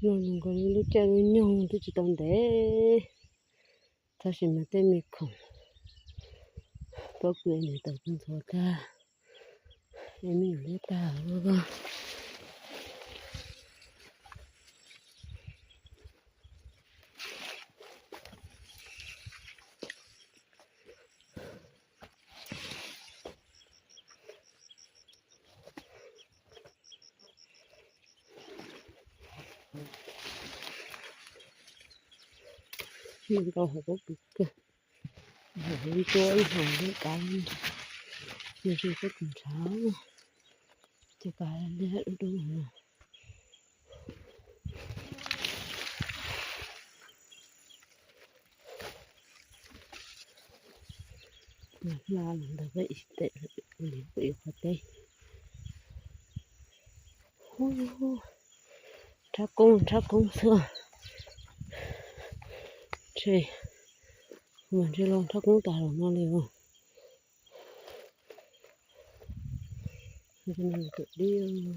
Zoo zoo nkaus li lub caij lub nyoog twb tsis tau ntev, tab sis mas tej me khoom pob kws niam tawm tuaj ntxuav tag, es me nyuam liab tag. Nws nkaus hauv pob kws kawg, hauv ntsuab ib hauv lub kav, nws tsis txhob tus ntshav, ces kav liab dub dub no. Hla los ntawd peb ib tes, ib qhov teb. Hu, nrhab koob nrhab koob xwb. Ntshe, mas ntshe los nrhab koob tas los no li os. Tus dib, tus dib no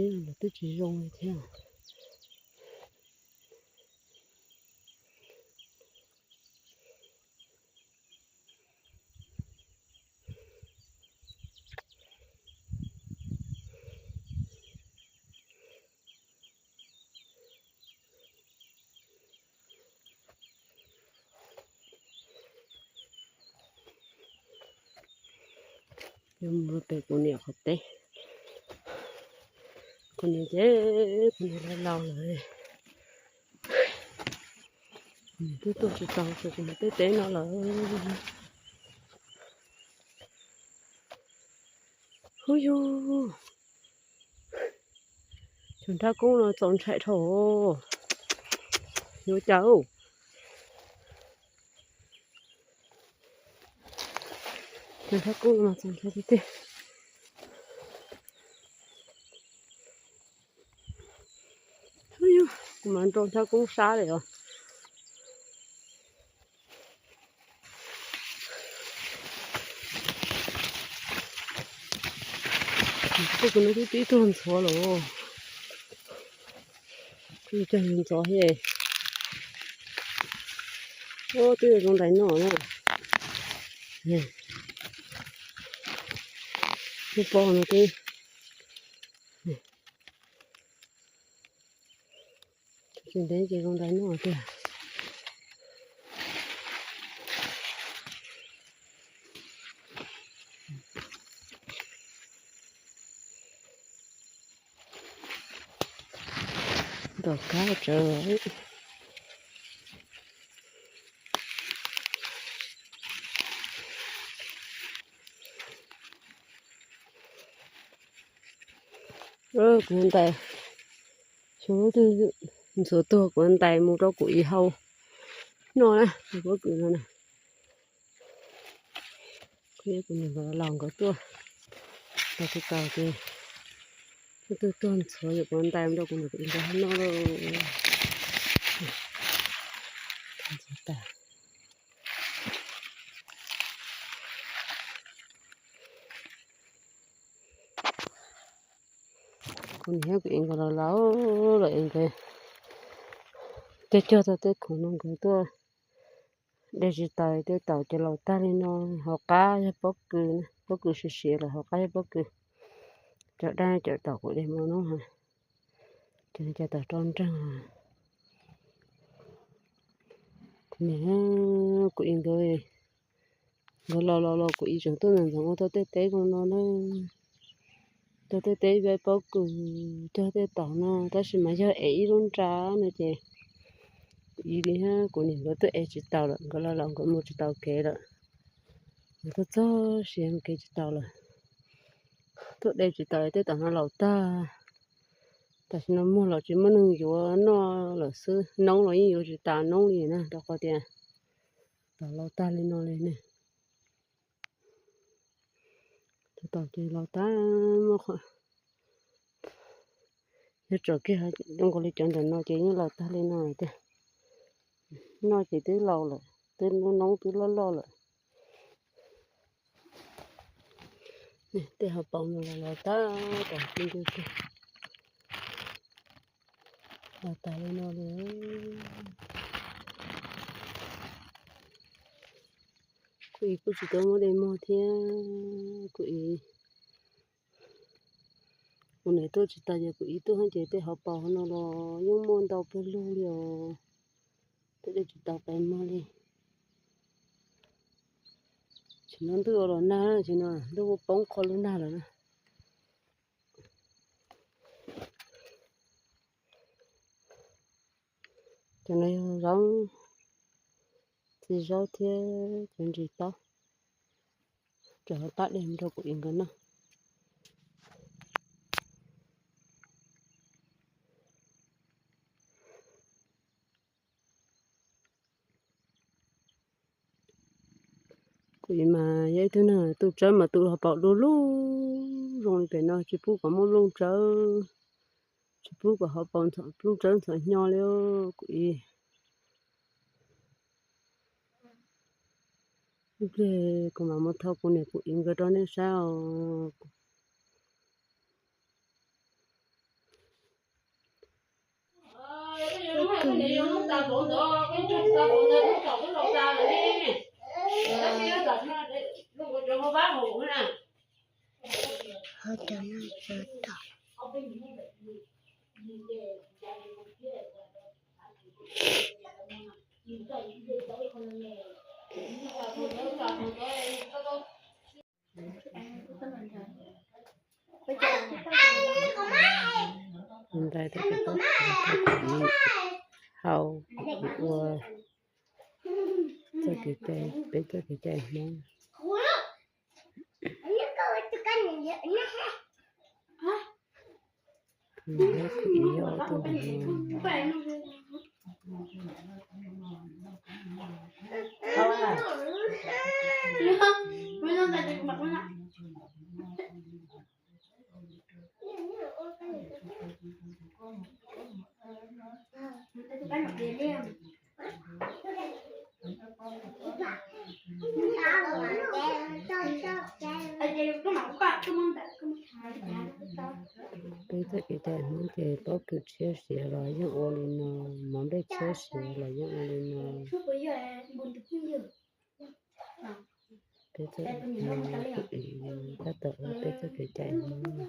los twb tsis zoo li thiab. Yuav mus rau pem kuv niam qhov teb. Kuv niam ces kuv niam laus laus lawm, twb tuaj tsis tau, kuv niam tej teb no lawm. Hu yug, cov nrhab koob no txaus ntshai dhau. Yuav cas, cov nrhab koob no mas txaus ntshai tiag tiag. Kuv mas nrau nrhab koob sab li os. Kuv no twb tib tuag ntxhuav lawm. Kuv cog ntxov thiab. Twb zoo ntais noj na. Lub pob no twb tsis ntev ces zoo ntais noj tiag. Ntom kab tsawv. Kuv ntais, xyov lub twg ntxhuav tuag kuv ntais mus rau kuv ib hau noj na, pob kws no na. Kuv niam laus nkawd tuaj tau tsis tau ces lub twg tuag ntxhuav ces kuv ntais mus rau kuv niam kuv txiv nkawd noj lauj. Kuv niam kuv txiv nkawd laus laus lawm es nkawd cog cog tau tej khoom no nkawd tuaj de tsis taus, tej taum ces laus tag li no. Hauv qab yog pob kws, pob kws siav siav lawm, hauv qab yog pob kws. Cov dab cov taum kuv de mus no, cov taum rau nreeg. Kuv niam kuv txiv nkawd, nkawd laus laus los kuv txiv tseem tuaj ntxoov ntxoov ua tau tej teb zoo no na. Tau tej teb ib pob kws, cog tej taum no, tab sis mas yog ev ib lub nra no ces kuv txiv thiab kuv niam nkawd tuaj ev tsis taus lawm, nkawd laus laus nkawd mus tsis taus kev lawm. Nkawd tuaj txog siav mus kev tsis taus lawm. Tuaj de tsis taus tej taum no laus tag. Tam sim no muag los tsis muaj neeg yuav noj lawm xwb, noob los yeej yuav tsis tas noob li na, rau qhov tias taum laus tag li no li ne. Cov taum ces laus tag, muaj qhov, yog tsam kiag zoo nkaus li cov ntawm no ces yeej laus tag li no tiag. Noj ces twb laus lawm, twb noob noob twb loj loj lawm. Tej hauv paus no los los tag, los tag li no li. Kuv ib kuj tsis tau muaj dej muag thiab, kuv ib, kuv niam tuaj tsis tas ces kuv ib tuaj ces tej hauv paus no los yeej muaj ntau pawg lug li os. Tej dej tsis tau pes muag li. Tsis no ntuj los nag, tsis no ntuj poob qho lub nag lawm na. Cov no yog zaub, txiv zaub thiab cov ntsis taub, rau hauv tab dej rau kuv ib nkawd noj. Kuv ib mas yog ib tug neeg tu tsawb mas tu hauv paus du lug zoo li pem no tsis pub kom muaj nplooj tsawb, tsis pub kom hauv paus nplooj tsawb ntxhov hnyo li kuv ib. Ib pliag kuv mam mus thau kuv niam kuv txiv nkawd rau nej saib os. Ntawd hau ua txoj kev cai, peb txoj kev cai Hmoob. Peb txoj kev cai Hmoob ces pob kws tshiab siav los yeej ua li no, mov nplej tshiab siav los yeej ua li no. Peb txoj, tab tom ua peb txoj kev cai Hmoob.